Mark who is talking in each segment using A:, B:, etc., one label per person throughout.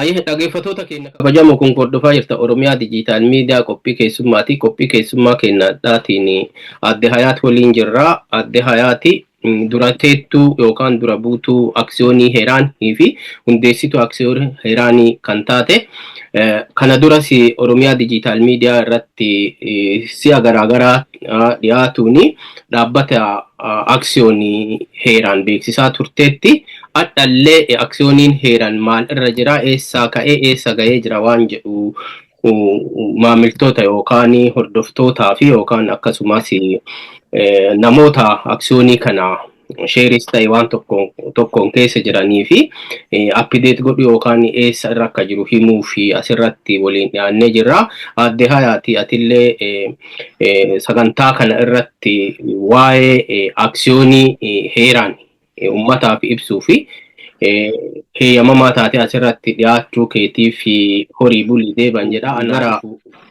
A: Ayyee, dhaggeeffattoota keenya kabajamoo, kun hordofaa jirta Oromiyaa Digital Media, qophii keessummaati. Qophii keessummaa keenyadhaatiin Aadde Hayaat waliin jirra. Aadde Hayaati dura teettuu yookaan dura buutuu aksiyoonii Heeraanii fi hundeessituu aksiyoonii Heeraanii kan taate, kana duras Oromiyaa Digital Media irratti si'a garaagaraa dhiyaatuun dhaabbata aksiyoonii Heeraan beeksisaa turteetti. Hadhallee aksiyooniin Heeraan maal irra jira, eessaa ka'ee eessa ga'ee jira waan jedhu maamiltoota yookaan hordoftootaa fi yookaan akkasumas namoota aksiyoonii kana sheeris ta'e waan tokkoon keessa jiranii fi update godhu yookaan eessa irra akka jiru himuu fi asirratti waliin dhiyaannee jirra. Aadde Hayaati, atillee sagantaa kana irratti waa'ee aksiyoonii Heeraan uummataaf ibsuu fi heeyyamamaa taate asirratti dhiyaachuu keetii fi horii bulii deeban jedha. Gara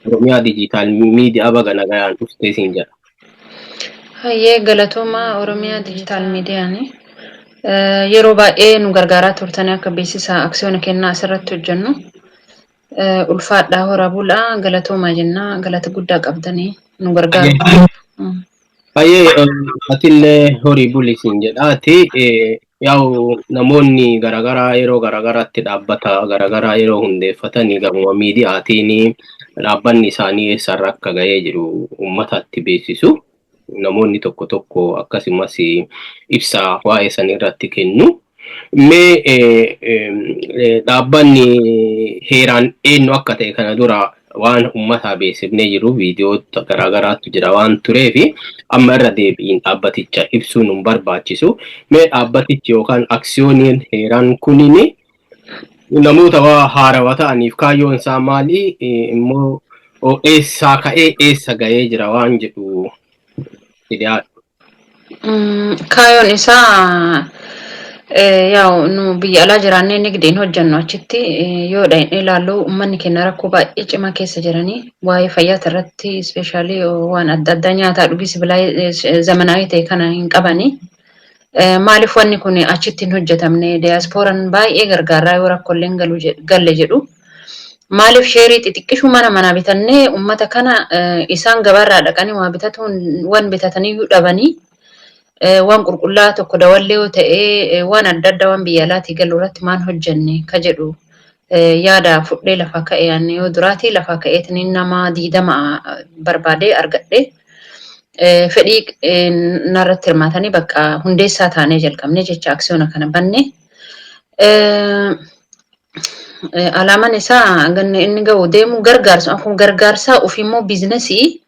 A: Oromiyaa Digital Media baga nagayaan dhuftee siin jedha.
B: Hayyee, galatooma Oromiyaa Digital Mediaani. Yeroo baay'ee nu gargaaraa turtanii akka beeksisa aksiyoona kennaa asirratti hojjennu. Ulfaadhaa, hora bulaa, galatoomaa jennaa, galata guddaa qabdanii nu gargaaru.
A: Hayyee, atillee horii bulii siin jedhaati. Yaa'u, namoonni garaagaraa yeroo garaagaraatti dhaabbata garaagaraa yeroo hundeeffatanii gamuma miidiyaatiin dhaabbanni isaanii eessarra akka ga'ee jiru uummatatti beeksisu. Namoonni tokko tokko akkasumas ibsa waa'ee san irratti kennu. Mee dhaabbanni Heeraan eenyu akka ta'e kana dura waan uummataa beeksifnee jiru viidiyoo garaagaraatu jira waan tureef, amma irra deebiin dhaabbaticha ibsuun nu barbaachisu. Mee dhaabbatichi yookaan aksiyooniin Heeraan kunini namoota waa haarawaa ta'aniif kaayyoon isaa maali? Immoo eessaa ka'ee eessa ga'ee jira waan jedhu dhiyaatu.
B: Kaayyoon isaa, yaa'u, nu biyya alaa jiraannee nigdiin hojjennu achitti yoo dhaqnee ilaallu, uummanni keenya rakkoo baay'ee cimaa keessa jiranii, waa'ee fayyaa irratti especially waan adda addaa nyaataa dhugii sibiilaa zamanaawii ta'e kana hin qabanii. Maaliif wanni kun achitti hin hojjetamne? Diyaaspooraan baay'ee gargaaraa yoo rakkooleen galle jedhu. Maaliif sheerii xixiqqishuu mana manaa bitannee uummata kana isaan gabaarraa dhaqanii waa bitatuun waan bitatanii dhabanii, waan qulqullaa tokko dawallee yoo ta'e, waan adda addaa waan biyya alaatii galu irratti maan hojjenne ka jedhu yaada fudhee lafaa ka'e. Yoo duraatii lafaa ka'eetiin nama 20 barbaadee argadhe, fedhii narratti hirmaatanii bakka hundeessaa taanee jalqabne jecha aksiyoona kana banne. Alaamaan isaa inni ga'u deemu gargaarsa, akkuma gargaarsaa ofiimmoo biizinasii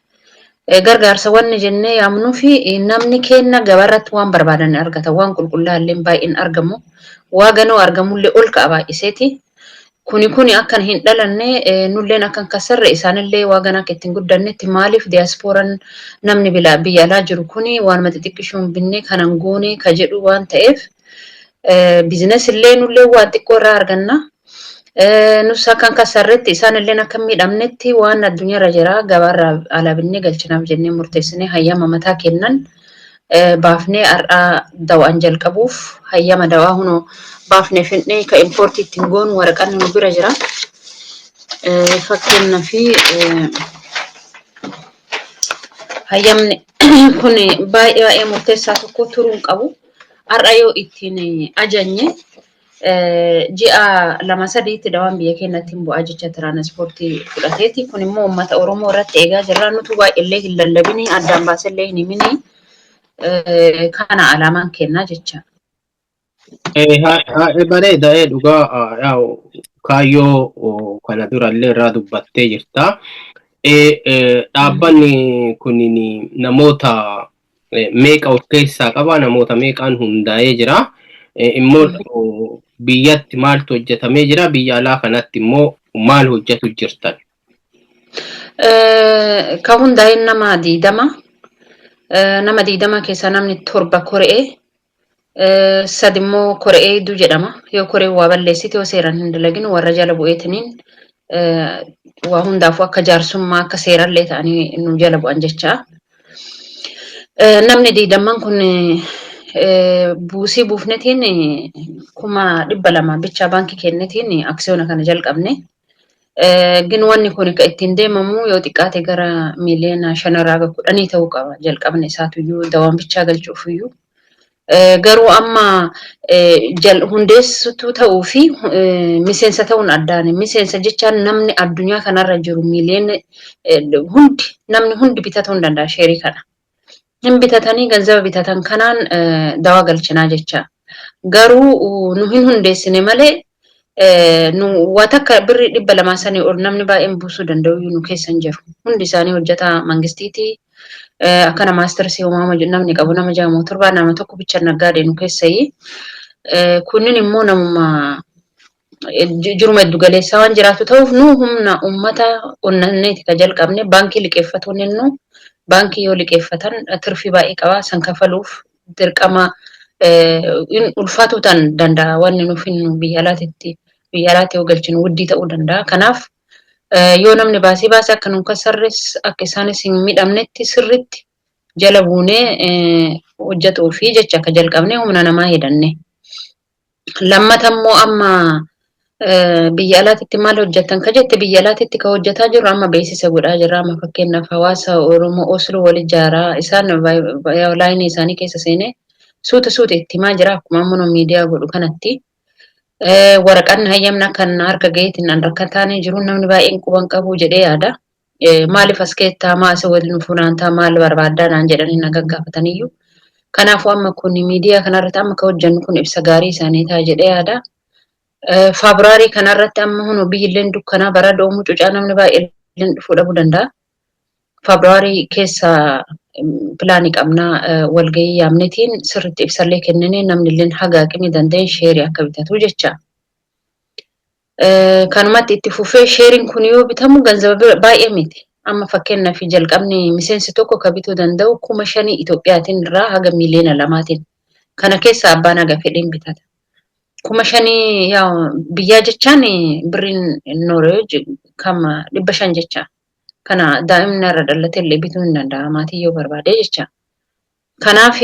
B: gargaarsa wanni jennee yaamnuu fi namni kenna gabaarratti waan barbaadan argata, waan qulqullaa illee baay'een argamu, waa ganoo argamullee ol ka'a baay'iseeti. Kuni akkan hin dhalanne, nulleen akkan kasarre, isaanillee waa ganaa akka ittiin guddannetti, maaliif diyaaspooraan namni biyya alaa jiru kuni waanuma xixiqqishuun binnee kanan goone ka jedhu waan ta'eef, biizines illee nullee waan xiqqoo irraa arganna. Nus akkan kasarretti, isaanillee akka miidhamnetti, waan addunyaarra jira gabaarraa alaa binnee galchinaaf jennee murteessinee, hayyama mataa kennan baafnee har'aa dawaan jalqabuuf hayyama dawaa hunoo baafnee finnee ka impoortii ittiin goonu waraqaan nu bira jira. Fakkeenyaa fi hayyamni kun baay'ee baay'ee murteessaa tokko turuu hin qabu. Har'a yoo ittiin ajajne ji'a 2 sadiitti dawaan biyya keenyatti hin bu'aa jecha tiraanspoortii fudhateeti. Kun immoo uummata Oromoo irratti eegaa jirra. Nutu baay'eellee hin lallabini, addaan baasellee hin himini. Kana alaamaan kennaa jecha.
A: Bareeda, dhugaa yaa'u kaayyoo kana durallee irraa dubbattee jirta. Dhaabbanni kun namoota meeqa of keessaa qaba? Namoota meeqaan hundaa'ee jira? Immoo biyyatti maaltu hojjetamee jira? Biyya alaa kanatti immoo maal hojjetu jirtan?
B: Ka hundaa'een nama 20. Nama 20 keessaa namni torba kore'ee. Sadi immoo kore'ee hedduu jedhama. Yoo koree waa balleessite, yoo seeraan hin dalagin, warra jala bu'eetiniin waa hundaafuu akka jaarsummaa akka seerallee ta'anii nu jala bu'an jecha. Namni 20n kun Buusii buufnetiin 200,000 bichaa baankii kennetiin aksiyoona kana jalqabne. Gin wanni kun kan ittiin deemamu yoo xiqqaate gara miiliyoona 5rraa haga 10 ta'uu qaba jalqabne isaatuyyuu dawaan bichaa galchuufiyyuu. Garuu amma hundeessituu ta'uu fi miseensa ta'uun addaani. Miseensa jechaan namni addunyaa kanarra jiru miiliyoona hundi, namni hundi bitatuu hin danda'a sheerii kana. Hin bitatanii ganzaba bitatan kanaan dawaa galchinaa jecha. Garuu nu hin hundeessine malee nu waa takka birrii 200 sanii ol namni baay'een buusuu danda'u nu keessa hin jiru. Hundi isaanii hojjetaa mangistiiti. Akkana maastersii uumama namni qabu nama jaamu torbaa nama tokko bicha naggaadee nu keessayi. Kunniin immoo namuma jiruma giddu galeessaa waan jiraatu ta'uuf nu humna uummata onnanneeti ka jalqabne. Baankii liqeeffatuun innu baankii yoo liqeeffatan tirfii baay'ee qaba, san kafaluuf dirqama ulfaatuu ta'an danda'a. Wanni nuuf hin biyya alaatitti, biyya alaatti yoo galchinu wuddii ta'uu danda'a. Kanaaf yoo namni baasii baase akka nu kasarres akka isaanis hin miidhamnetti sirritti jala buunee hojjetuu fi jecha akka jalqabne humna namaa hedanne. Lammata immoo amma biyya alaatitti maal hojjetan ka jette, biyya alaatitti ka hojjetaa jirru amma beeksisa godhaa jirra. Amma fakkeenyaaf hawaasa Oromoo Osloo wal ijaaraa isaan laayinii isaanii keessa seenee suuta suuta itti himaa jira akkuma amma nu miidiyaa godhu kanatti. Waraqaan hayyamna kan harka gaheetiin an rakkataanii jiru namni baay'een quban qabu jedhee yaada. Maaliif as keettaa, maa asii waliin funaantaa, maal barbaaddaa naan jedhanii na gaggaafataniyyuu. Kanaafuu amma kun miidiyaa kanarratti amma ka hojjennu kun ibsa gaarii isaanii ta'a jedhee yaada. Faabraarii kanarratti amma hunu biyyilleen dukkanaa bara doomuu cucaa namni baay'een dhufuu dhabuu danda'a. Faabraarii keessa pilaanii qabnaa, walgahii yaamnetiin sirriitti ibsallee kennine, namni illee haga aqimii danda'e sheerii akka bitatu jecha. Kanumatti itti fufee sheeriin kun yoo bitamu ganzaba baay'ee miti. Amma fakkeenyaaf jalqabni miseensi tokko ka bituu danda'u 5,000 Itoophiyaatiin irraa haga miiliyoona 2tiin. Kana keessa abbaan haga fedheen bitata. 5,000 yaa biyyaa jechaan birriin Noorweej kama 500 jecha. Kana daa'imni irra dhalate illee bituu hin danda'a maatii yoo barbaade jecha. Kanaaf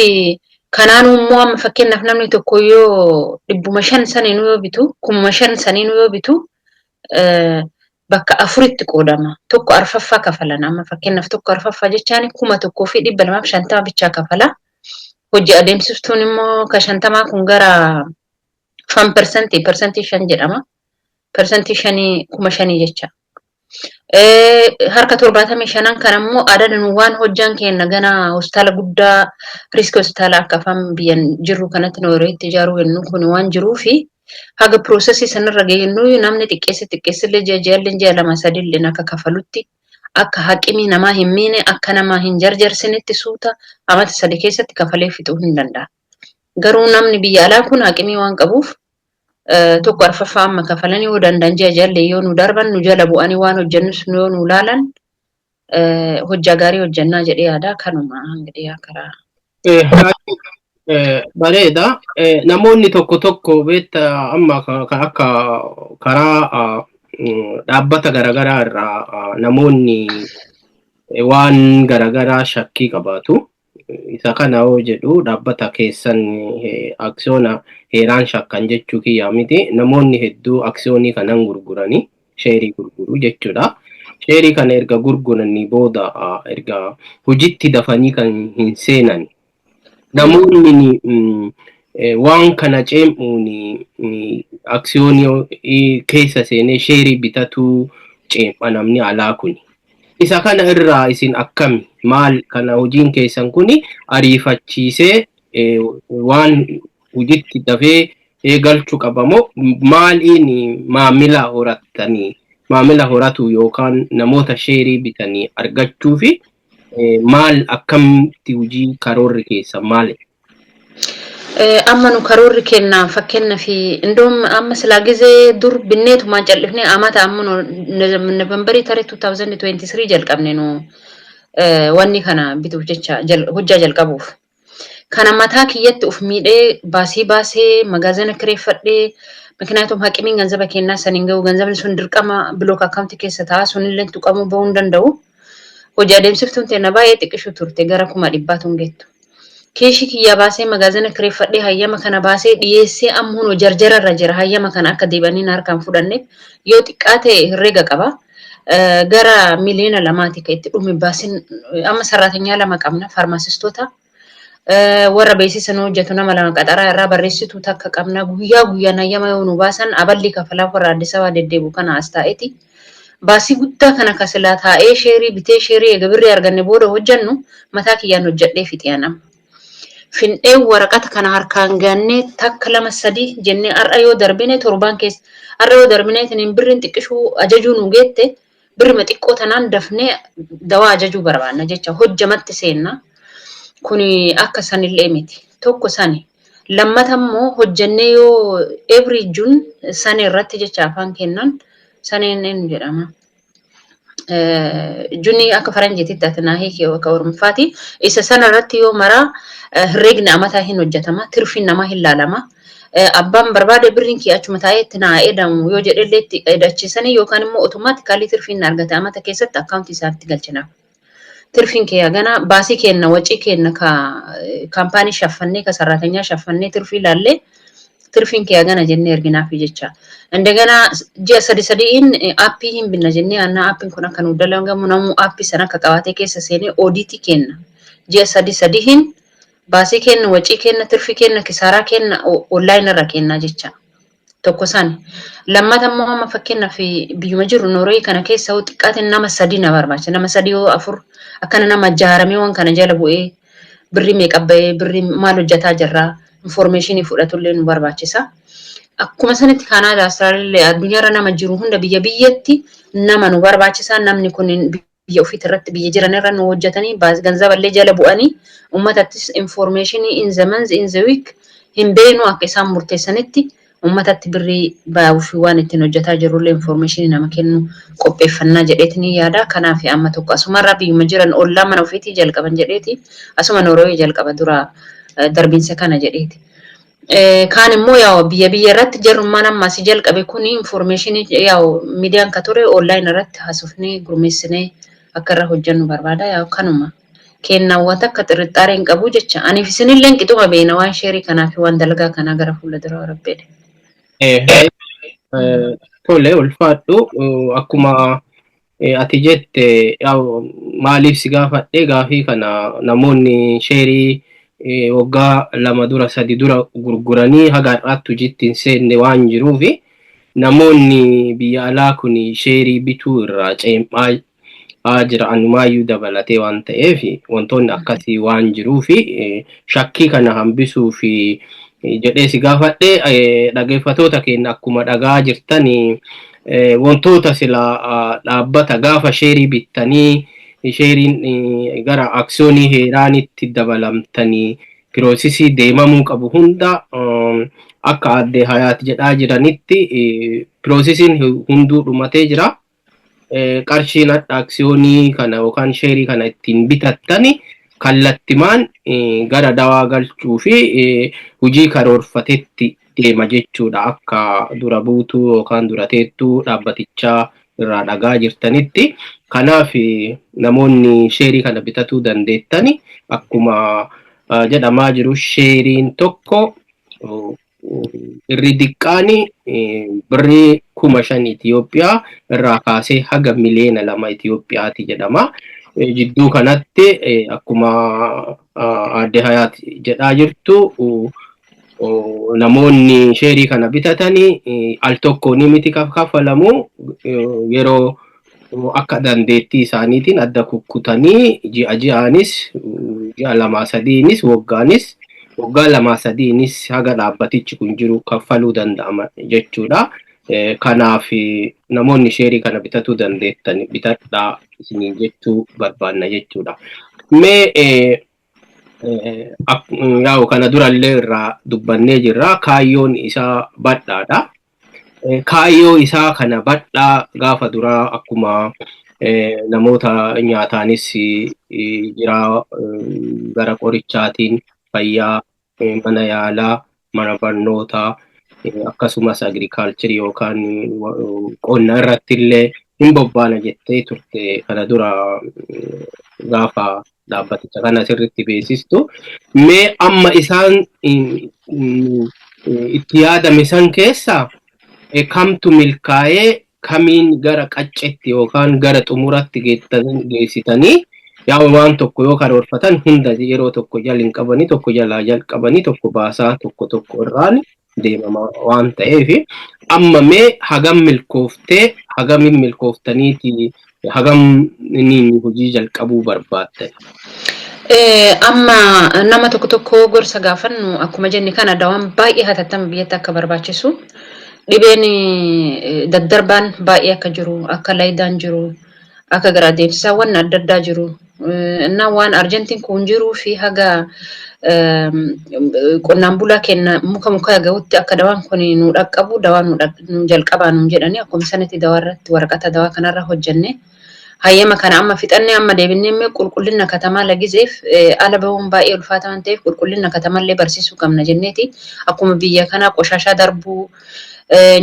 B: kanaan immoo amma fakkeenyaaf namni tokko yoo 500 saniinuu yoo bitu, 5,000 saniinuu yoo bitu, bakka afuritti qoodama. Tokko arfaffaa kafalan. Amma fakkeenyaaf tokko arfaffaa jechaan 1,250 bichaa kafala. Hojii adeemsiftuun immoo ka 50 kun gara fan persentii, 5% jedhama. 5% 5,000 jecha. Harka 75n kan ammoo adada nu waan hojjaan keenya gana hospitaala guddaa riiskii hospitaala akka afaan biyyan jirru kanatti Noorweetti ijaaruu jennu kun waan jiruufi haga piroosesii sanarra geenyu namni xiqqeesse xiqqeessillee ji'a ji'allee ji'a lama sadillee akka kafalutti, akka haqimii namaa hin miine, akka namaa hin jarjarsinetti suuta amata 3 keessatti kafalee fixuu hin danda'a. Garuu namni biyya alaa kun haqimii waan qabuuf tokko arfaffaa amma kafalanii yoo danda'an ji'a ji'allee yoo nu darban nu jala bu'anii waan hojjennus yoo nu laalan hojjaa gaarii hojjannaa jedhee yaada. Kanuma hanga karaa.
A: Bareeda. Namoonni tokko tokko beekta amma kan akka karaa dhaabbata garaagaraa irraa namoonni waan garaagaraa shakkii qabaatu. Isa kana yoo jedhu dhaabbata keessan aksiyoona heeraan shakkan jechuu kiyyaa miti. Namoonni hedduu aksiyoonii kanan gurguranii sheerii gurguru jechuudha. Sheerii kana erga gurguranii booda erga hojiitti dafanii kan hin seenan. Namoonni waan kana ceem'uun aksiyoonii keessa seenee sheerii bitatuu ceem'a namni alaa kuni. Isa kana irraa isin akkami, maal kana hojiin keessan kuni ariifachiisee waan hojiitti dafee eegalchuu qabamoo, maaliin maamila horattanii, maamila horatu yookaan namoota sheerii bitanii argachuu fi maal akkamitti hojii karoorri keessan maali?
B: Amma nu karoorri kenna fakkeenyaaf indoom amma silaa gizee dur binneetumaan cal'ifnee amata amma nu Novemberii tarii 2023 jalqabne nu wanni kana bituuf jecha hojjaa jalqabuuf. Kana mataa kiyyatti uf miidhee baasii baasee magaazina kireeffadhee, miknaatum haqimiin ganzaba kennaa san hin gahu, ganzabni sun dirqama block akkaawuntii keessa ta'a, sunillee tuqamuu bahuu hin danda'u. Hojii adeemsiftuun teenna baay'ee xiqqishu turte, gara 100,000 tun geettu. Keeshii kiyyaa baasee magaazina kireeffadhee hayyama kana baasee dhiyeessee amma hunoo jarjararra jira hayyama kana akka deebanii na harkaan fudhanneef yoo xiqqaa ta'e herreega qaba. Gara 2 miiliyoona kan itti dhume baasiin. Amma saraatinyaa lama qabna, faarmaasistoota. Warra beeksisa nu hojjetu nama lama qaxaraa irraa, barreessituu takka qabna. Guyyaa guyyaan hayyama yoo nu baasan aballi kafalaa warra Addis Ababaa deddeebi'u kana as taa'eeti. Baasii guddaa kana kasilaa taa'ee sheerii bitee sheerii eega birrii arganne booda hojjennu mataa kiyyaan hojjedhee fixee amma. Fin'ee waraqata kana harkaan gaannee takka, lama, sadii jennee har'a yoo darbine, torbaan keessa har'a yoo darbine birriin xiqqishuu ajajuu nu geette, birrima xiqqoo tanaan dafnee dawaa ajajuu barbaanna jecha hojjamatti seenna. Kuni akka sanillee miti. Tokko sani. Lammata immoo hojjennee yoo every June sani irratti jecha afaan kennan saneen eenyu jedhama. Junii akka faranjiititti ati naa hiiki akka Oromoffaati. Isa sana irratti yoo maraa herreegni amataa hin hojjetama. Tirfiin namaa hin laalama. Abbaan barbaade birriin kee achuma taa'ee itti naa eedamu yoo jedhellee itti eedachiisanii yookaan immoo automatically tirfiin na argate amata keessatti akkaawuntii isaatti galchinaaf. Tirfiin kee hagana, baasii kenna, wacii kenna, ka kaampaanii shaffannee, ka saraatanyaa shaffannee, tirfii ilaallee tirfiin kee hagana jennee erginaaf jecha. Indegana ji'a sadi sadiin aappii hin binna jennee annaa aappiin kun akka nu dalagamu namuu aappii sana akka qabaatee keessa seenee oodiitii kenna. Ji'a sadi sadiin baasii kenna, wacii kenna, tirfii kenna, kisaaraa kenna, online irra kenna jecha. Tokko sani. Lammata immoo amma fakkeenyaaf biyyuma jiru Noorwee kana keessa yoo xiqqaate nama sadi na barbaachisa. Nama sadi yoo afur akkana nama jaaramee waan kana jala bu'ee birrii meeqa bahee, birrii maal hojjetaa jirraa infoormeeshinii fudhatullee nu barbaachisa. Akkuma sanitti Kaanaadaa, Awustiraaliyaa, addunyaarra nama jiru hunda biyya biyyatti nama nu barbaachisa. Namni kun biyya ofiit irratti biyya jiran irra nu hojjetanii ganzaballee jala bu'anii uummatattis infoormeeshinii in the month, in the week hin beenu akka isaan murteessanitti uummatatti birrii baay'uu fi waan ittiin hojjetaa jirrullee infoormeeshinii nama kennu qopheeffannaa jedheeti yaada. Kanaaf amma tokko asumarraa biyyuma jiran ollaa mana ofiitii jalqaban jedheeti asuma Noorwee jalqaba dura darbiinsa kana jedheeti. Kaan immoo yaa'u biyya biyya irratti jarrummaan amma asii jalqabe kun infoormeeshinii yaa'u miidiyaan ka ture online irratti haasofnee gurmeessinee akka irra hojjennu barbaada, yaa'u kanuma. Kennaawwan akka xirixxaaree hin qabu jecha. Aniif isinillee qixuma beena waan sheerii kanaa fi waan dalagaa kanaa gara fuula dura rabbeedha.
A: Tole, ulfaadhu. Akkuma ati jette, maaliif si gaafadhe gaafii kana, namoonni sheerii waggaa 2 dura, 3 dura gurguranii haga har'aatti hojiitti hin seenne waan jiruufi namoonni biyya alaa kun sheerii bituu irraa ceem'aa jira, anumaayyuu dabalatee waan ta'eef, wantoonni akkasii waan jiruufi shakkii kana hambisuu fi jedhee si gaafadhe. Dhaggeeffatoota keenya, akkuma dhagaa jirtanii, wantoota sila dhaabbata gaafa sheerii bittanii sheeriin gara aksiyoonii heeraanitti dabalamtanii piroosisii deemamuu qabu hunda akka aadde Hayaat jedhaa jiranitti piroosisiin hunduu dhumatee jira. Qarshiin hadha aksiyoonii kana yookaan sheerii kana ittiin bitattani kallattimaan gara dawaa galchuu fi hojii karoorfatetti deema jechuudha, akka dura buutuu yookaan dura teettuu dhaabbatichaa irraa dhagaa jirtanitti. Kanaaf namoonni sheerii kana bitatuu dandeettani akkuma jedhamaa jiru sheeriin tokko irri diqqaani birrii 5,000 Itoophiyaa irraa kaasee haga 2 miiliyoona Itoophiyaati jedhama. Jidduu kanatti akkuma aadde Hayaat jedhaa jirtu namoonni sheerii kana bitatanii al tokko ni miti kaffalamu, yeroo akka dandeettii isaaniitiin adda kukkutanii ji'a ji'aanis, ji'a lamaa sadiinis, waggaanis, waggaa lamaa sadiinis haga dhaabbatichi kun jiru kaffaluu danda'ama jechuudha. Kanaaf namoonni sheerii kana bitatuu dandeettan bitadhaa isiniin jechuu barbaanna jechuudha. Mee yaa'u kana durallee irraa dubbannee jirra. Kaayyoon isaa bal'aadha. Kaayyoo isaa kana bal'aa gaafa duraa akkuma namoota nyaataanis jira, gara qorichaatiin, fayyaa, mana yaalaa, mana barnootaa, akkasumas agirikaalcharii yookaan qonna irratti illee hin bobbaana jettee turte kana dura gaafa Dhaabbaticha kana sirriitti beeksistu. Mee amma isaan itti yaadame san keessaa kamtu milkaa'ee, kamiin gara qaccetti yookaan gara xumuratti geessitanii? Yaa waan tokko yoo karoorfatan hunda yeroo tokko jala hin qabanii, tokko jalaa jalqabanii, tokko baasaa, tokko tokko irraan deemama waan ta'eef, amma mee hagam milkooftee, hagamiin milkooftaniiti, hagam inni hojii jalqabuu barbaaddan?
B: Amma nama tokko tokko gorsa gaafannu, akkuma jenne kana dawaan baay'ee hatattama biyyatti akka barbaachisu, dhibeen daddarbaan baay'ee akka jiru, akka laayidaan jiru, akka garaa deemsisaa wanni adda addaa jiru. Innaa waan arjantiin kun jiruu fi haga qonnaan bulaa kenna muka muka gahutti akka dawaan kun nu dhaqqabu, dawaa nu jalqabaa nu jedhanii, akkuma sanatti dawaa irratti waraqata dawaa kanarra hojjenne. Hayyama kana amma fixannee, amma deebinnee immoo qulqullina katamaa lagiseef ala bahuun baay'ee ulfaata waan ta'eef, qulqullina katamallee barsiisuu qabna jenneeti, akkuma biyya kanaa qoshaashaa darbuu,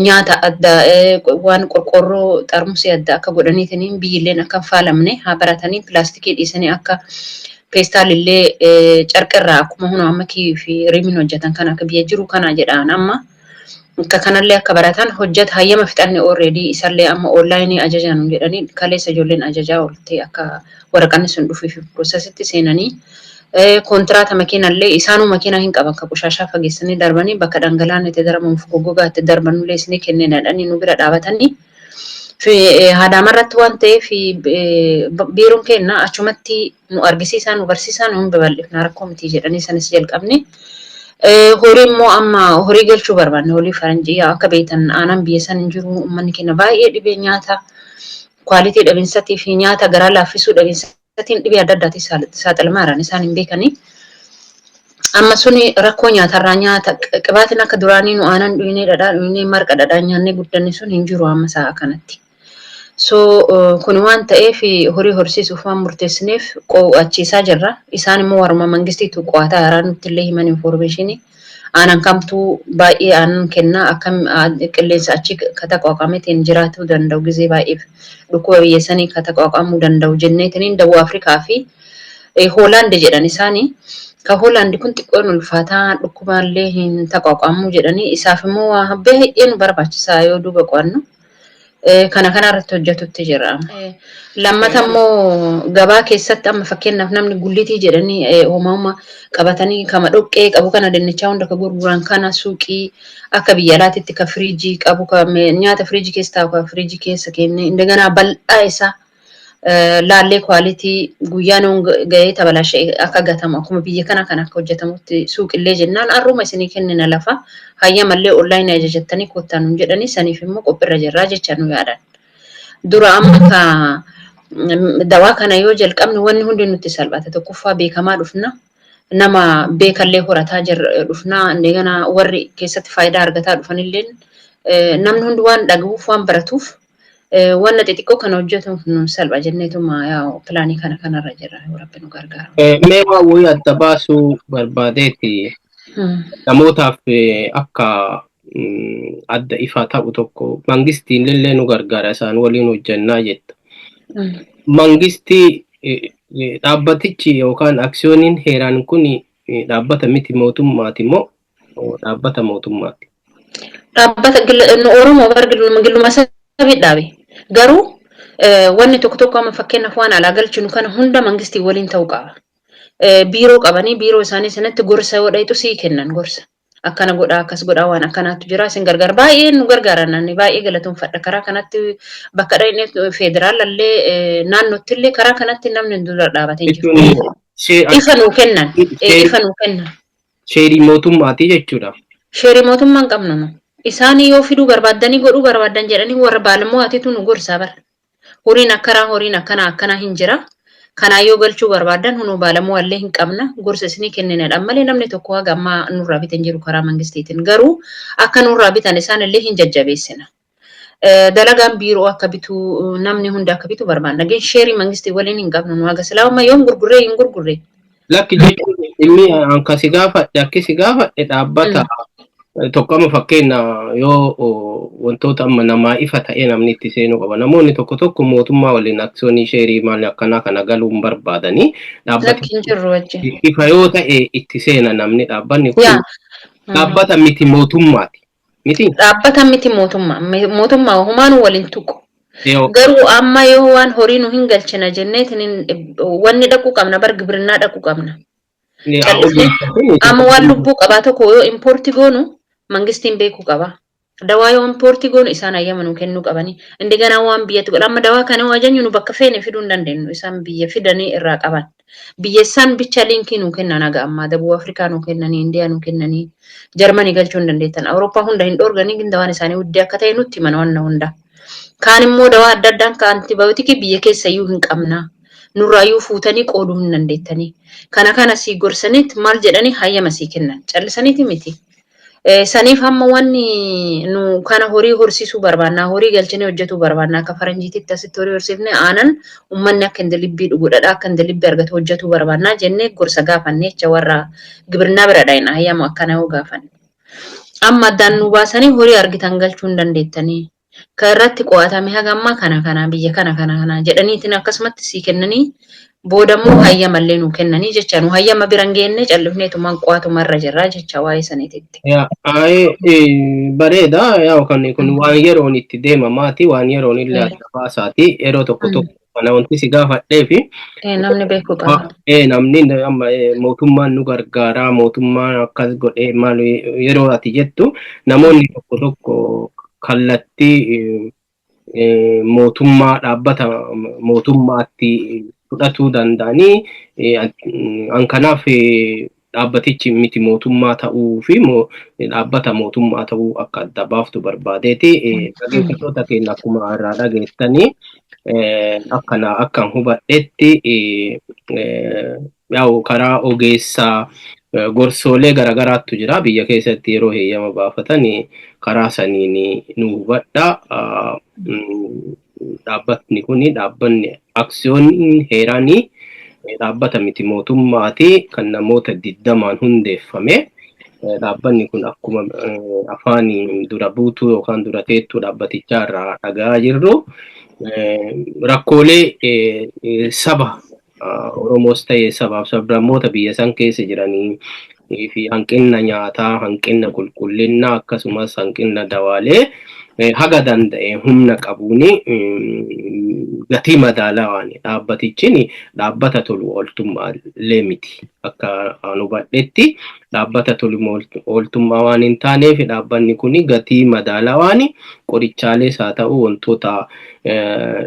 B: nyaata adda, waan qorqorroo xarmusii adda akka godhaniitiin, biyyilleen akka hin faalamne haa baratanii, pilaastikii dhiisanii akka peestaalillee carqirraa akkuma huna amma fi rimiin hojjetan kan akka biyya jiru kana jedhaan, amma akka kanallee akka baratan hojjeta. Hayyama fixanne already. Isallee amma online ajajan jedhanii, kaleessa ijoolleen ajajaa oolte akka waraqanni sun dhufuu fi processitti seenanii. Kontiraata makiinallee isaanuu makiinaa hin qaban, ka qoshaashaa fageessanii darbanii bakka dhangala'aan itti darbamuuf goggogaa itti darbanullee isinii kenninadhanii nu bira dhaabatanii. Hadaamarratti waan ta'eef, biiroon keenya achumatti nu argisiisaa, nu barsiisaa, nu babal'ifna, rakkoo miti jedhanii sanis jalqabne. Horii immoo amma horii galchuu barbaanne, horii faranjii. Akka beektan aanaan biyya san hin jiru. Uummanni keenya baay'ee dhibee nyaata quality dhabiinsatii fi nyaata garaa laaffisuu dhabiinsatiin dhibee adda addaatiin saaxilamaa jiran isaan hin beekanii. Amma suni rakkoo nyaatarraa, nyaata qibaatiin akka duraanii nu aanan dhuynee, dhadhaa dhuynee, marqa dhadhaa nyaannee guddanne sun hin jiru amma sa'a kanatti. So kun waan ta'eef horii horsiisuuf waan murteessineef qo'achiisaa jirra. Isaan immoo waruma mangistiitu qo'ataa haaraa nutti illee himan information. Aanan kamtuu baay'ee aannan kennaa, akkam qilleensa achi kata qoqameetiin jiraatuu danda'u, gizee baay'eef dhukkuba biyya sanii kata qoqamuu danda'u jenneetiin Dawuu Afrikaa fi Hoolaand jedhan isaanii. Ka Hoolaand kun xiqqoon ulfaataa, dhukkuballee hin taqaqamuu jedhanii, isaaf immoo waa baay'ee nu barbaachisaa yoo duuba qo'annu. Kana kanarratti hojjetutti jira. Lammata immoo gabaa keessatti amma fakkeenyaaf namni gullitii jedhanii uumama qabatanii kama dhoqqee qabu kana, dinnichaa hunda ka gurguran kana, suuqii akka biyya alaatitti ka firiijii qabu, ka nyaata firiijii keessa taa'u, ka firiijii keessa kenne, indaganaa bal'aa isaa laallee, quality guyyaa nuun ga'ee tabalashee akka gatamu, akkuma biyya kana kan akka hojjetamutti suuqillee jennaan, har'uma isinii kennina lafa, hayyamallee online ajajattanii kottaa nuun jedhanii, saniif immoo qophiirra jirraa jecha nu yaadan. Dura amma ka dawaa kana yoo jalqabne wanni hundi nutti salphata. Tokkoffaa beekamaa dhufna. Nama beekallee horataa jirra dhufna. Indegana warri keessatti faayidaa argataa dhufanillee namni hundi waan dhagahuuf, waan baratuuf, wanna xixiqqoo kana hojjetuuf nu salpha jenneetuma yaa'u plan kana kanarra jira yoo Rabbi nu gargaara.
A: Mee waa wayii adda baasuu barbaadeeti, namootaaf akka adda ifaa ta'u tokko, mangistiin illee nu gargaara, isaan waliin hojjannaa jetta. Mangistii dhaabbatichi yookaan aksiyooniin heeraan kun dhaabbata miti mootummaati moo dhaabbata mootummaati?
B: Dhaabbata nu Oromoo bar gilluma sabii dhaabe. Garuu wanni tokko tokko, amma fakkeenyaaf waan alaa galchinu kana hunda mangistii waliin ta'uu qaba. Biiroo qabanii, biiroo isaanii sanatti gorsa yoo dhayitu sii kennan gorsa. Akkana godhaa, akkas godhaa, waan akkanaatu jira, isin gargaara, baay'ee nu gargaaran. Ani baay'ee galatoomfadha. Karaa kanatti bakka dhaqne federaalallee naannootti illee karaa kanatti namni dura dhaabatee jiru. Ifa nuu kennan. Ifa nuu kennan.
A: Sheerii mootummaati jechuudha.
B: Sheerii mootummaa hin qabnu nu. Isaan yoo fiduu barbaaddanii godhuu barbaadan jedhanii warra baalamoo'aatitu nu gorsaa bara. Horiin akkanaa, horiin akkanaa akkanaa hin jira. Kanaa yoo galchuu barbaadan hunuu baalamoo allee hin qabna, gorsa isinii kenninadha malee namni tokko haga ammaa nurraa bitan jiru karaa mangistiitiin. Garuu akka nurraa bitan isaan illee hin jajjabeessina. Dalagaan biiroo akka bitu, namni hundi akka bitu barbaanna. Gin sheerii mangistii waliin hin qabnu nu haga silaa amma yoom gurgurree hin gurgurre.
A: Lakki, jechuun dhimmi anka si gaafadhe, akki si gaafadhe, dhaabbata Tokko amma fakkeenya yoo wantoota amma namaa ifa ta'ee namni itti seenuu qaba. Namoonni tokko tokko mootummaa waliin aksiyoonii sheerii maal akkanaa kana galuu hin barbaadanii dhaabbata
B: Lakki, hin jirru wajjin.
A: Ifa yoo ta'e itti seena namni. Dhaabbanni kun dhaabbata miti mootummaati. Miti?
B: Dhaabbata miti mootummaa. Mootummaa humaanuu waliin tuqu. Garuu amma yoo waan horii nu hin galchina jenneetiin wanni dhaquu qabna, bar gibirinaa dhaquu qabna. Callisnee amma waan lubbuu qabaa tokko yoo import goonu mangistiin beekuu qaba. Dawaa yoo import goonu isaan hayyama nuu kennuu qabanii. Indiganaa waan biyyatti godha. Amma dawaa kana waa jennu nu bakka feene fiduu hin dandeenyu. Isaan biyya fidanii irraa qaban. Biyya isaan bicha link nuu kennan haga ammaa. Dabuu Afrikaa nuu kennanii, Indiyaa nuu kennanii, Jarmanii galchuu hin dandeettan. Awurooppaa hunda hin dhoorganii, dawaan isaanii wuddee akka ta'e nutti himan wanna hunda. Kaan immoo dawaa adda addaan ka antibiyootikii biyya keessa iyyuu hin qabna. Nurraayyuu fuutanii qooduu hin dandeettanii. Kana kana sii gorsaniit maal jedhanii hayyama sii kennan. Callisaniiti miti. Saniif hamma wanni nu kana horii horsiisuu barbaannaa, horii galchinee hojjetuu barbaannaa. Akka faranjiititti asitti horii horsiifnee aanan uummanni akka hin dilibbii dhugu, dhadhaa akka hin dilibbii argatu hojjetuu barbaannaa jennee gorsa gaafanne jecha. Warra gibirnaa bira dhayina hayyama akkana yoo gaafanne. Amma addaan nu baasanii horii argitan galchuu hin dandeettanii. Kan irratti qo'atame haga ammaa kana kana, biyya kana kana kana jedhaniitiin akkasumatti sii kennanii, boodammoo hayyamallee nu kennanii jecha. Nu hayyama bira hin geenne, callifneetumaan qo'atumarra jirra jecha waa'ee saniititti.
A: Bareeda. Yaa, kan kun waan yeroon itti deemamaati, waan yeroon illee adda baasaati. Yeroo tokko tokko kana wanti si gaafadhee fi
B: Namni beekuu qaba.
A: Namni amma mootummaan nu gargaaraa, mootummaan akkas godhee maal yeroo ati jettu, namoonni tokko tokko kallattii mootummaa, dhaabbata mootummaatti fudhatuu danda'anii. An kanaaf dhaabbatichi miti mootummaa ta'uu fi dhaabbata mootummaa ta'uu akka adda baaftu barbaadeeti. Dhaggeeffattoota keenya, akkuma irraa dhageettanii, akkana akkan hubadhetti, yaa'u karaa ogeessaa gorsoolee garaagaraatu jira biyya keessatti. Yeroo heeyyama baafatan karaa saniin nu hubadha. Dhaabbatni kun, dhaabbanni aksiyoonii heeraanii, dhaabbata miti mootummaati kan namoota 20n hundeeffame. Dhaabbanni kun akkuma afaan dura buutuu yookaan dura teettuu dhaabbatichaa irraa dhagaa jirru, rakkoolee saba Oromoos ta'e sabaaf sablammoota biyya san keessa jiranii fi hanqina nyaataa, hanqina qulqullinnaa, akkasumas hanqina dawaalee haga danda'e humna qabuuni gatii madaalawaan. Dhaabbatichi dhaabbata tolu ooltummaa illee miti. Akka an hubadhetti dhaabbata tolu ooltummaa waan hin taaneef, dhaabbanni kun gatii madaalawaan qorichaalees haa ta'u wantoota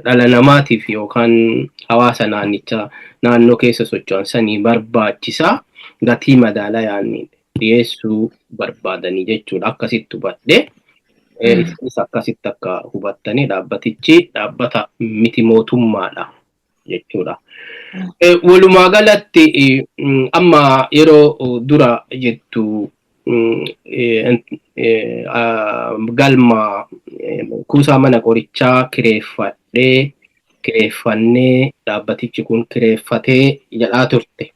A: dhala namaatiif yookaan hawaasa naannichaa naannoo keessa socho'an sanii barbaachisaa gatii madaalawaan dhiyeessuu barbaadanii jechuudha. Akkasitti hubadhe. Isinis akkasitti akka hubattanii, dhaabbatichi dhaabbata miti mootummaadha jechuudha. Walumaa galatti amma yeroo dura jettu galma kuusaa mana qorichaa kireeffadhee, kireeffannee, dhaabbatichi kun kireeffatee jedhaa turte.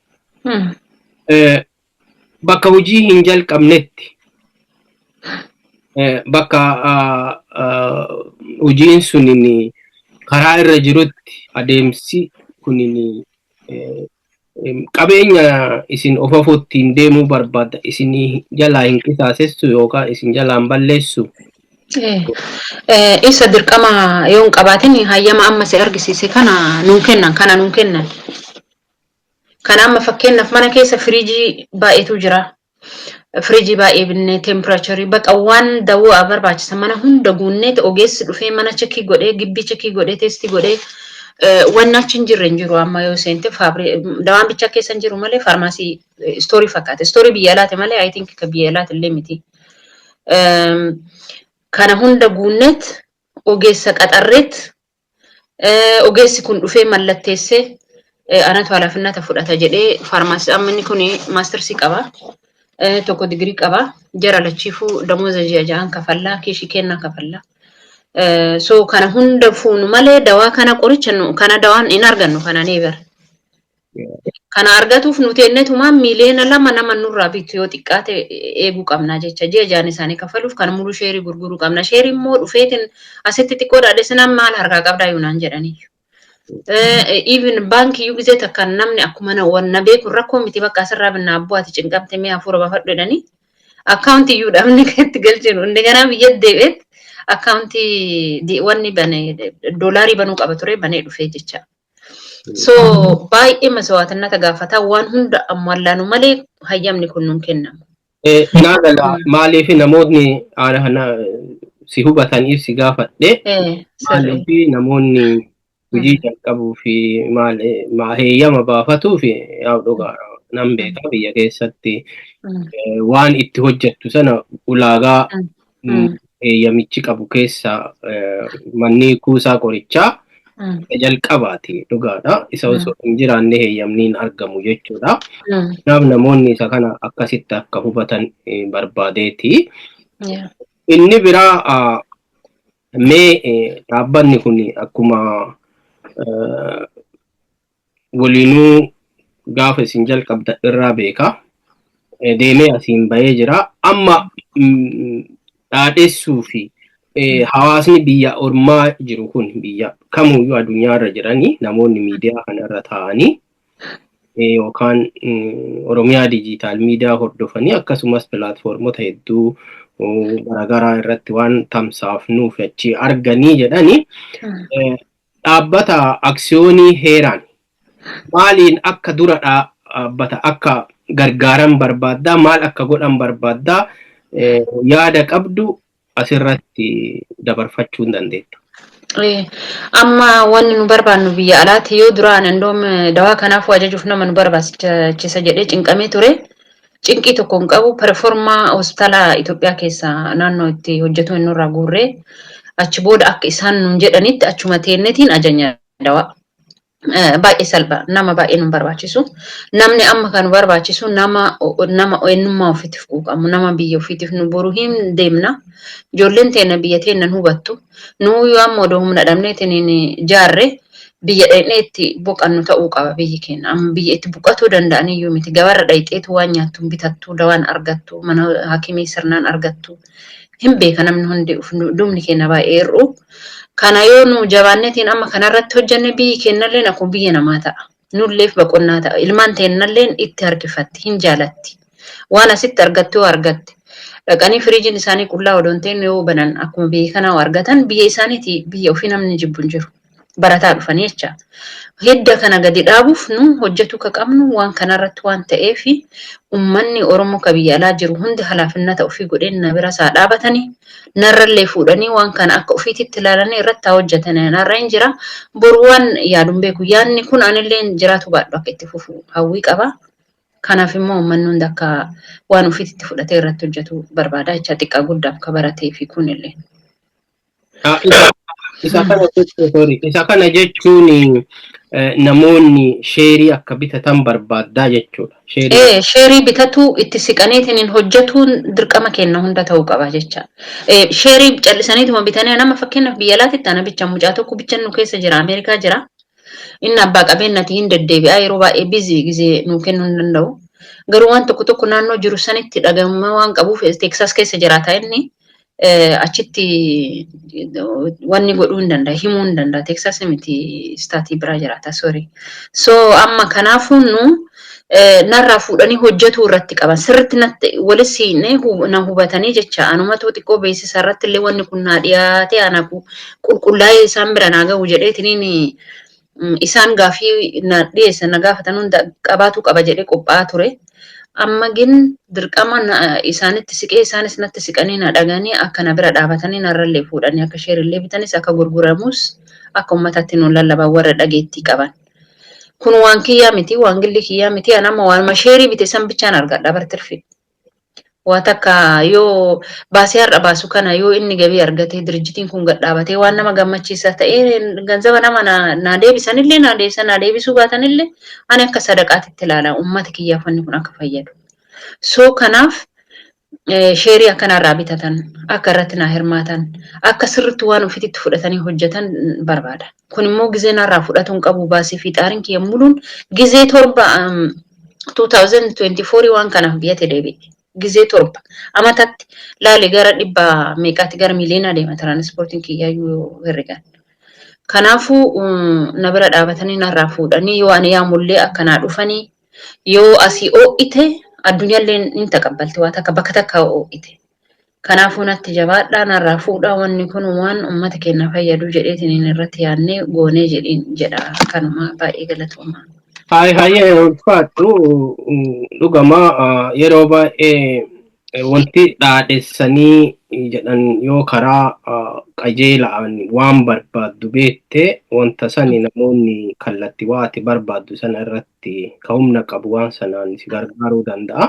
A: Bakka hojii hin jalqabnetti, bakka hojiin sunin karaa irra jirutti, adeemsi kunin qabeenya isin of afuttiin deemuu barbaadda isin jalaa hin qisaasessu yookaan isin jalaa hin balleessu?
B: Isa dirqama yoo hin qabaatin hayyama amma si argisiise kana nuun kennan, kana nuun kennan. Kana amma fakkeenyaaf mana keessa firiijii baay'eetu jira. Firiijii baay'ee binnee, temperature baqa waan dawaa barbaachisa mana hunda guunnee, ogeessi dhufee mana check godhee, gibbii check godhee, test godhee, wanni achi hin jirre hin jiru. Amma yoo seente dawaan bichaa keessa hin jiru malee faarmaasii store fakkaata. Store biyya alaati malee I think ka biyya alaati illee miti. Kana hunda guunneet, ogeessa qaxarreet, ogeessi kun dhufee mallatteessee, anatu halaafinnata fudhata jedhee. Faarmaasii amma inni kun masters qaba. Tokko digirii qaba. Jara lachiifuu damooza ji'a ja'an kafallaa, kiishii kennaa kafallaa. So kana hunda fuunu malee dawaa kana, qoricha kana, dawaan hin argannu kana never. Kana argatuuf nuti ennetumaan 2 miiliyoona nama nurraa bitu yoo xiqqaate eeguu qabna jecha ji'a jaan isaanii kafaluuf kan mulu sheerii gurguruu qabna. Sheerii immoo dhufeetiin asitti xiqqoo dhaadheessinaan maal harkaa qabdaa yoonaan jedhanii. Even baankii iyyuu gizee takka namni akkuma na beeku rakkoo miti, bakka asirraa binnaa abboo ati cinqamte mee hafuura baafadhu jedhanii akkaawuntii iyyuu dhabni itti galchinu. Inni ganaa biyya deebi'eet akkaawuntii wanni bane doolaarii banuu qaba ture, banee dhufee jecha. So baay'ee masawaatinata gaafataa, waan hunda ammallaanu malee hayyamni kun nuun kennamu.
A: Naa gala. Maaliif namoonni si hubataniif si gaafadhe, maaliif namoonni hojii jalqabuu fi maal heeyyama baafatuu fi yaa dhugaa nan beeka, biyya keessatti waan itti hojjettu sana ulaagaa heeyyamichi qabu keessa manni kuusaa qorichaa jalqabaati, dhugaadha. Isa osoo hin jiraanne heeyyamni hin argamu jechuudha. Kanaaf namoonni isa kana akkasitti akka hubatan barbaadeeti. Inni biraa, mee dhaabbanni kun akkuma waliinuu gaafa isin jalqabda irraa beeka. Deemee asiin bahee jira. Amma dhaadhessuu fi hawaasni biyya ormaa jiru kun, biyya kamuyyuu addunyaarra jiranii, namoonni miidiyaa kanarra taa'anii yookaan Oromiyaa Digital Media hordofanii, akkasumas pilaatfoormota hedduu garaagaraa irratti waan tamsaafnuuf achi arganii jedhanii, dhaabbata aksiyoonii heeraan maaliin akka dura dhaabbata akka gargaaran barbaaddaa, maal akka godhan barbaaddaa, yaada qabdu asirratti dabarfachuu hin dandeetta.
B: Amma wanni nu barbaannu biyya alaatti yoo duraan indoom dawaa kanaaf ajajuuf nama nu barbaachisa jedhee cinqamee ture. Cinqii tokko hin qabu. Performaa hospitaala Itoophiyaa keessa naannoo itti hojjetu inni irraa guurree achi booda akka isaan nuun jedhanitti achuma teennetiin ajanya dawaa. Baay'ee salpha, nama baay'ee nu barbaachisu. Namni amma kan barbaachisu nama eenyummaa ofiitiif quuqamu, nama biyya ofiitiif. Nu boru hin deemna, ijoolleen teenya biyya teenya hubattu. Nu yoo amma odoo humna dhabneetiin jaarre biyya dhaqnee itti boqannu ta'uu qaba biyyi keenya. Amma biyya itti boqotuu danda'an iyyuu miti. Gabarra dhaqxeetu waan nyaattu bitattu, dawaan argattu, mana hakimii sirnaan argattu hin beeka namni hundi. Dumni keenya baay'ee hir'u. Kana yoo nu jabaanneetiin amma kanarratti hojjenne, biyyi keenyallee akkuma biyya namaa ta'a. Nulleef boqonnaa ta'a. Ilmaan teennalleen itti harkifatti, hin jaalatti. Waan asitti argattu yoo argatte. Dhaqanii firiijiin isaanii qullaa odoon ta'in yoo banan akkuma biyya kanaa argatan, biyya isaaniiti, biyya ofii namni jibbu hin jiru. Barataa dhufanii jecha. Hidda kana gadi dhaabuuf nu hojjetuu ka qabnu waan kanarratti waan ta'eef, uummanni Oromoo ka biyya alaa jiru hundi halaafinnata ofii godheen na bira isaa dhaabatanii narrallee fuudhanii waan kana akka ofiititti ilaalanii irratti haa hojjetan. Narra hin jira. Boru waan yaaduun beeku. Yaadni kun anillee jiraatu baadhu akka itti fufu hawwii qaba. Kanaaf immoo uummanni hundi akka waan ofiitti fudhatee irratti hojjetu barbaada jecha, xiqqaa guddaaf ka baratee fi kunillee.
A: Isa kana jechuun namoonni sheerii akka bitatan barbaaddaa jechuudha.
B: Ee, sheerii bitatu itti siqaniitiin hojjetuun dirqama kenna hunda ta'uu qaba jecha. Sheerii callisaniituma bitanii, nama fakkeenyaaf biyya alaatitti ana bicha mucaa tokko bicha nu keessa jira, Ameerikaa jira. Inni abbaa qabeenyaati, hin deddeebi'a, yeroo baay'ee busy gizee nuu kennuu hin danda'u. Garuu waan tokko tokko naannoo jiru sanitti dhagahummaa waan qabuuf, Teeksaas keessa jiraata inni, achitti wanni godhuu hin danda'a, himuu hin danda'a. Teeksaas miti, istaatii biraa jiraata, sorry. So amma kanaafuu nu narraa fuudhanii hojjetuu irratti qaban sirritti natti walis siinee na hubatanii jecha. Anumatu xiqqoo beeksisa irratti illee wanni kun naa dhiyaate, ana qulqullaa'ee isaan bira naa gahu jedheetiniin isaan gaafii na dhiyeessan na gaafatan hunda qabaatu qaba jedhee qophaa'aa ture. Amma gin dirqama isaanitti siqee, isaanis natti siqanii na dhaganii akka na bira dhaabatanii narrallee fuudhanii akka sheerillee bitanis akka gurguramus akka uummatatti nu lallaban warra dhageettii qaban. Kun waan kiyyaa miti, waan gilli kiyyaa miti. Ani amma waanuma sheerii bite san bichaan argadha bartirfi. Waa takka yoo baasee har'a baasu kana yoo inni gabii argatee dirjitiin kun gad dhaabatee waan nama gammachiisa ta'ee ganzaba nama naa deebisanillee naa deebisan, naa deebisuu baatanillee ani akka sadaqaatitti ilaala, uummata kiyyaaf wanni kun akka fayyadu. So kanaaf Sheerii akkanarraa bitatan, akka irratti naa hirmaatan, akka sirriitti waan ofiitti fudhatanii hojjetan barbaada. Kun immoo gizee narraa fudhatuun qabu baasii fi xaariin kiyya muluun gizee 7 2024 waan kanaaf biyyatti deebi'e. Gizee 7 amatatti laali gara dhibba meeqaatti gara miliyoonaa deema tiraanispoortiin kiyyaayyuu herregan. Kanaafuu na bira dhaabatanii narraa fuudhanii yoo ani yaamullee akkanaa dhufanii yoo asii oo'ite addunyaallee ni taqabbalti waa takka bakka takka oo'ite. Kanaafuu natti jabaadhaa narraa fuudhaa wanni kun waan uummata keenya fayyadu jedheetiin irratti yaadnee goonee jedhiin jedha kanuma baay'ee galatooma.
A: Hayi hayyee ulfaadhu dhugamaa yeroo baay'ee wanti dhaadhessanii jedhan yoo karaa qajeelaan waan barbaaddu beekte wanta sani namoonni kallatti waati barbaaddu sana irratti ka humna qabu waan sanaan si gargaaruu danda'a.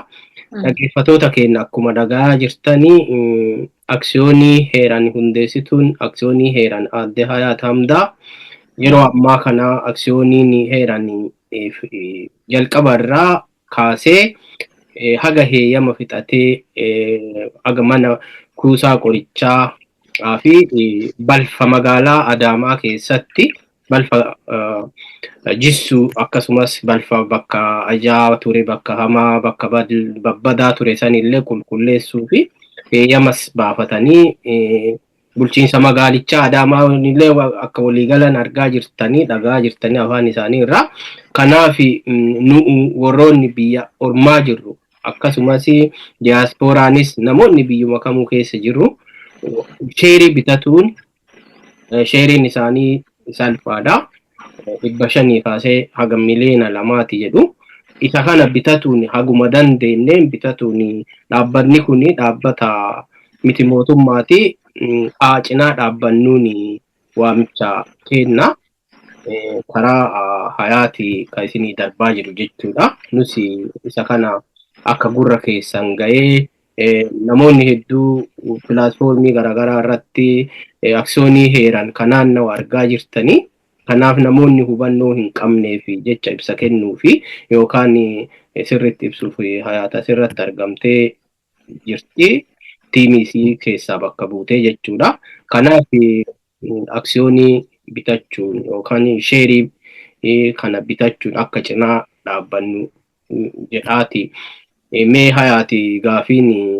A: Dhaggeeffatoota keenya akkuma dhagaa jirtanii aksiyoonii heeran hundeessituun aksiyoonii heeran aadde Hayaat Hamdaa yeroo ammaa kana aksiyooniin heeran jalqaba irraa kaasee haga heeyyama fixatee haga mana kuusaa qorichaa fi balfa magaalaa Adaamaa keessatti balfa jissuu akkasumas balfa bakka ajaa ture bakka hamaa bakka babbadaa ture sanillee qulqulleessuu fi heeyyamas baafatanii bulchiinsa magaalichaa Adaamaa illee akka waliigalan argaa jirtanii dhagaa jirtanii afaan isaanii irraa. Kanaaf nu warroonni biyya ormaa jirru akkasumas diyaaspooraanis namoonni biyyuma kamuu keessa jirru sheerii bitatuun sheeriin isaanii salphaadha. 500 kaasee haga 2 miliyoona jedhu. Isa kana bitatuun haguma dandeenyeen bitatuun dhaabbanni kun dhaabbata miti mootummaati. Haa cinaa dhaabbannuun waamicha kenna. Karaa hayaati kan isinii darbaa jiru jechuudha. Nus isa kana akka gurra keessan ga'ee namoonni hedduu pilaatfoormii garaagaraa irratti aksiyoonii heeran kan naannawa argaa jirtanii. Kanaaf namoonni hubannoo hin qabneef jecha ibsa kennuu fi yookaan sirriitti ibsuuf hayaata asirratti argamtee jirti. Tiimii isii keessaa bakka buutee jechuudha. Kanaaf aksiyoonii bitachuun yookaan sheerii kana bitachuun akka cinaa dhaabbannu jedhaati. Mee hayaati gaafiin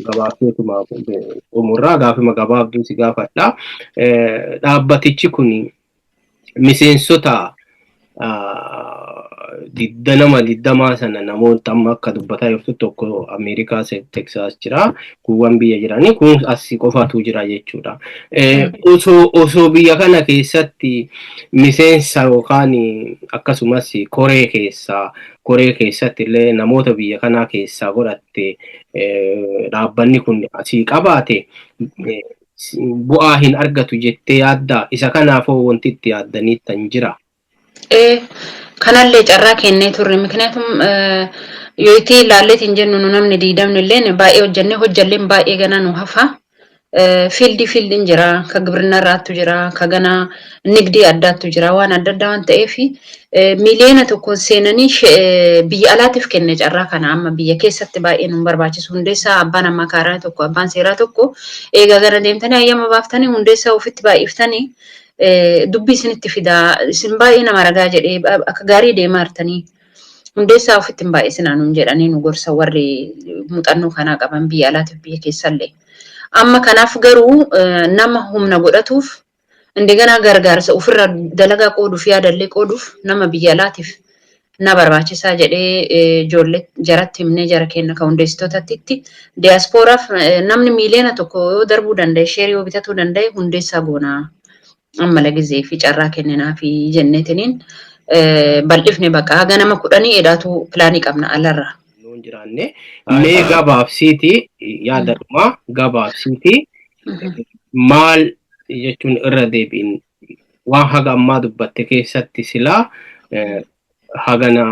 A: gabaabseetuma xumurraa gaafima gabaabduu si gaafadha. Dhaabbatichi kun miseensota nama 20 sana namoota amma akka dubbataa jirtu tokko Ameerikaa Teksaas jira. Kuuwwan biyya jiranii kun as qofatu jira jechuudha. Osoo biyya kana keessatti miseensa yookaan akkasumas koree keessaa koree keessatti illee namoota biyya kanaa keessaa godhatte dhaabbanni kun asii qabaate bu'aa hin argatu jettee yaaddaa? Isa kanaafoo wanti itti yaaddanii tan jira?
B: Kanallee carraa kennee turre mikniyaatum yoo itti ilaalleetiin jennu nu namni 20 illee baay'ee hojjennee hojjalleen baay'ee ganaa nu hafa. Fieldiin jira, ka gibirina irraattu jira, ka ganaa nigdii addaattu jira waan adda addaa waan ta'eef 1 miliyoona seenanii biyya alaatiif kenne carraa kana amma biyya keessatti baay'ee nu barbaachisu. Hundeessaa abbaan ammaa kaaraa tokko abbaan seeraa tokko eegaa gara deemtanii hayyama baaftanii hundeessaa ofitti baay'iftanii dubbii isinitti fidaa isin baay'ee nama ragaa jedhee akka gaarii deemaa jirtanii hundeessaa ofitti hin baay'isinaa nuun jedhanii nu gorsa warri muuxannoo kanaa qaban biyya alaatiif biyya keessallee. Amma kanaaf garuu nama humna godhatuuf indeganaa gargaarsa ofirra dalagaa qooduuf yaadallee qooduuf nama biyya alaatiif na barbaachisaa jedhee ijoollee jaratti himnee jara keenya kan hundeessitootatti diyaaspooraaf namni 1 miliyoona yoo darbuu danda'e sheerii yoo bitatuu danda'e hundeessaa goonaa amma lagizee fi carraa kenninaa fi jenneetiniin bal'ifne baqa haga nama 10 edaatu pilaanii qabna alarra.
A: Nuun jiraanne mee gabaabsiiti yaadadhuma gabaabsiiti maal jechuun irra deebiin waan haga ammaa dubbatte keessatti silaa hagana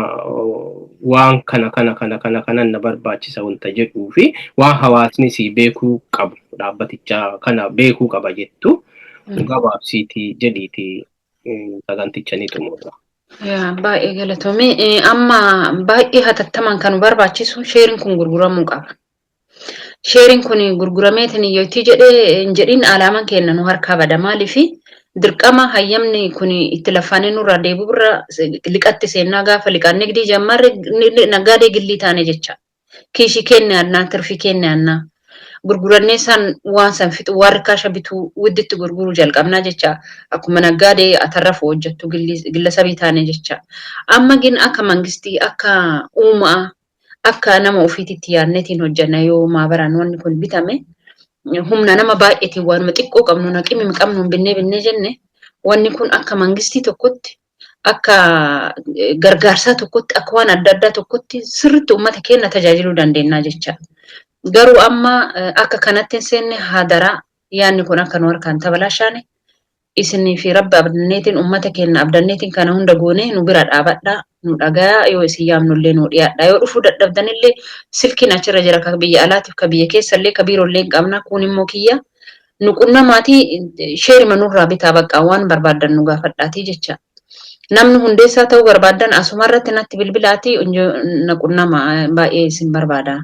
A: waan kana kana kana kana kana na barbaachisa wanta jedhuu fi waan hawaasni si beekuu qabu dhaabbaticha kana beekuu qaba jettu gabaabsiiti jedhiiti saganticha ni xumurra.
B: Baay'ee galatoomii. Amma baay'ee hatattamaan kan nu barbaachisu sheeriin kun gurguramuu qaba. Sheeriin kun gurgurameetiin yooti jedhee hin jedhin alaamaan keenya nu harkaa bada. Maaliifi dirqama hayyamni kun itti lafaanee nurraa deebi'u irra liqatti seennaa gaafa liqaan nigdii jammarre naggaadee gillii taane jecha. Kiishii keenya annaa tirfii keenya annaa. Gurgurannee san waan san fixu waan rikaasha bituu widditti gurguruu jalqabnaa jecha akkuma naggaadee atarrafu hojjettu gilla sabii taane jecha. Amma gin akka mangistii akka uumaa akka nama ofiititti yaadneetiin hojjenna yoo maabaraan wanni kun bitame humna nama baay'eetiin waanuma xiqqoo qabnu naqimi qabnu binnee binnee jenne wanni kun akka mangistii tokkotti akka gargaarsaa tokkotti akka waan adda addaa tokkotti sirriitti uummata keenya tajaajiluu dandeenya jecha. Garuu amma akka kanatti hin seenne hadaraa yaadni kun akka nu harkaan tabalaashaane isinii fi rabbi abdanneetiin uummata keenya abdanneetiin kana hunda goonee nu bira dhaabadhaa nu dhagaa yoo isin yaamnullee nu dhiyaadha yoo dhufuu dadhabdanillee silkiin achirra jira ka biyya alaatiif ka biyya keessallee ka biirollee hin qabna kun immoo kiyya nu qunnamaatii sheerima nurraa bitaa baqqaa waan barbaaddan nu gaafadhaatii jecha. Namni hundeessaa ta'uu barbaaddan asumarratti natti bilbilaatii na qunnama baay'ee isin barbaada.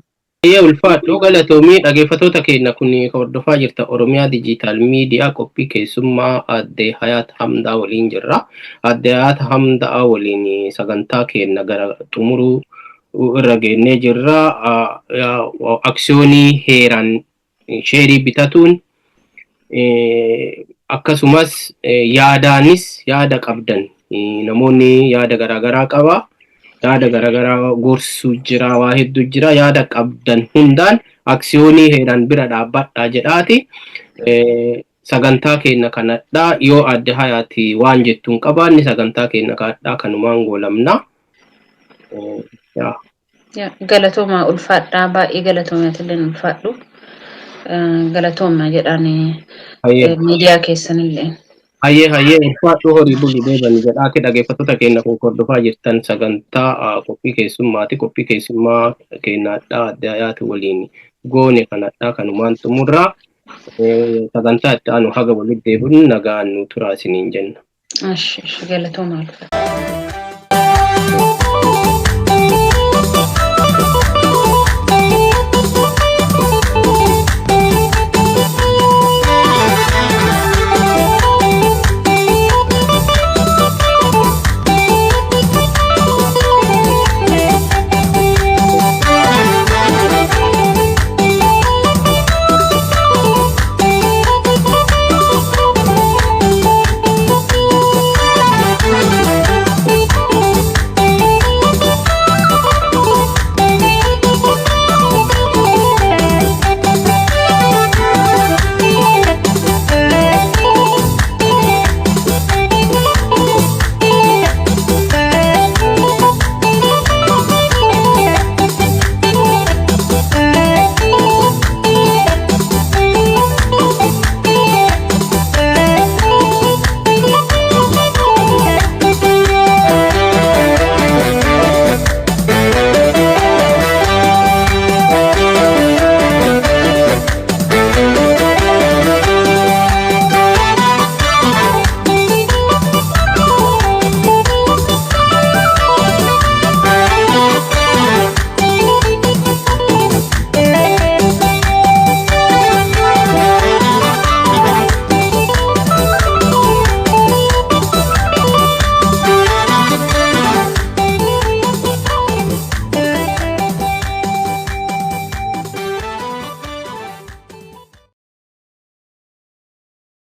A: Baay'ee ulfaadhu galatoomii dhaggeeffattoota keenya kun hordofaa jirta Oromiyaa Dijiitaal Miidiyaa qophii keessummaa aadde Hayaat Hamdaa waliin jirra. Aadde Hayaat Hamdaa waliin sagantaa keenya gara xumuruu irra geennee jirra. Aksiyoonii heeraan sheerii bitatuun akkasumas yaadaanis yaada qabdan namoonni yaada garaagaraa qaba. Yaada garaagaraa gorsuu jira waa hedduu jira yaada qabdan hundaan aksiyoonii heeraan bira dhaabbadhaa jedhaati. Sagantaa keenya kanadhaa yoo adde hayaati waan jettuun qabaanne sagantaa keenya kanadhaa kanumaan goolamna.
B: Galatooma ulfaadhaa baay'ee galatooma illee ulfaadhu. Galatooma jedhaan miidiyaa keessanillee.
A: Hayyee hayyee ulfaadhu horii bulii deeban jedhaati dhaggeeffattoota keenya kun hordofaa jirtan sagantaa qophii keessummaati. Qophii keessummaa keenyaadhaa adde hayaati waliin goone kanadhaa kanumaan xumurraa. Sagantaa itti aanu haga walitti deebinu nagaan nu turaa isiniin jenna.
B: Galatooma ulfaadha.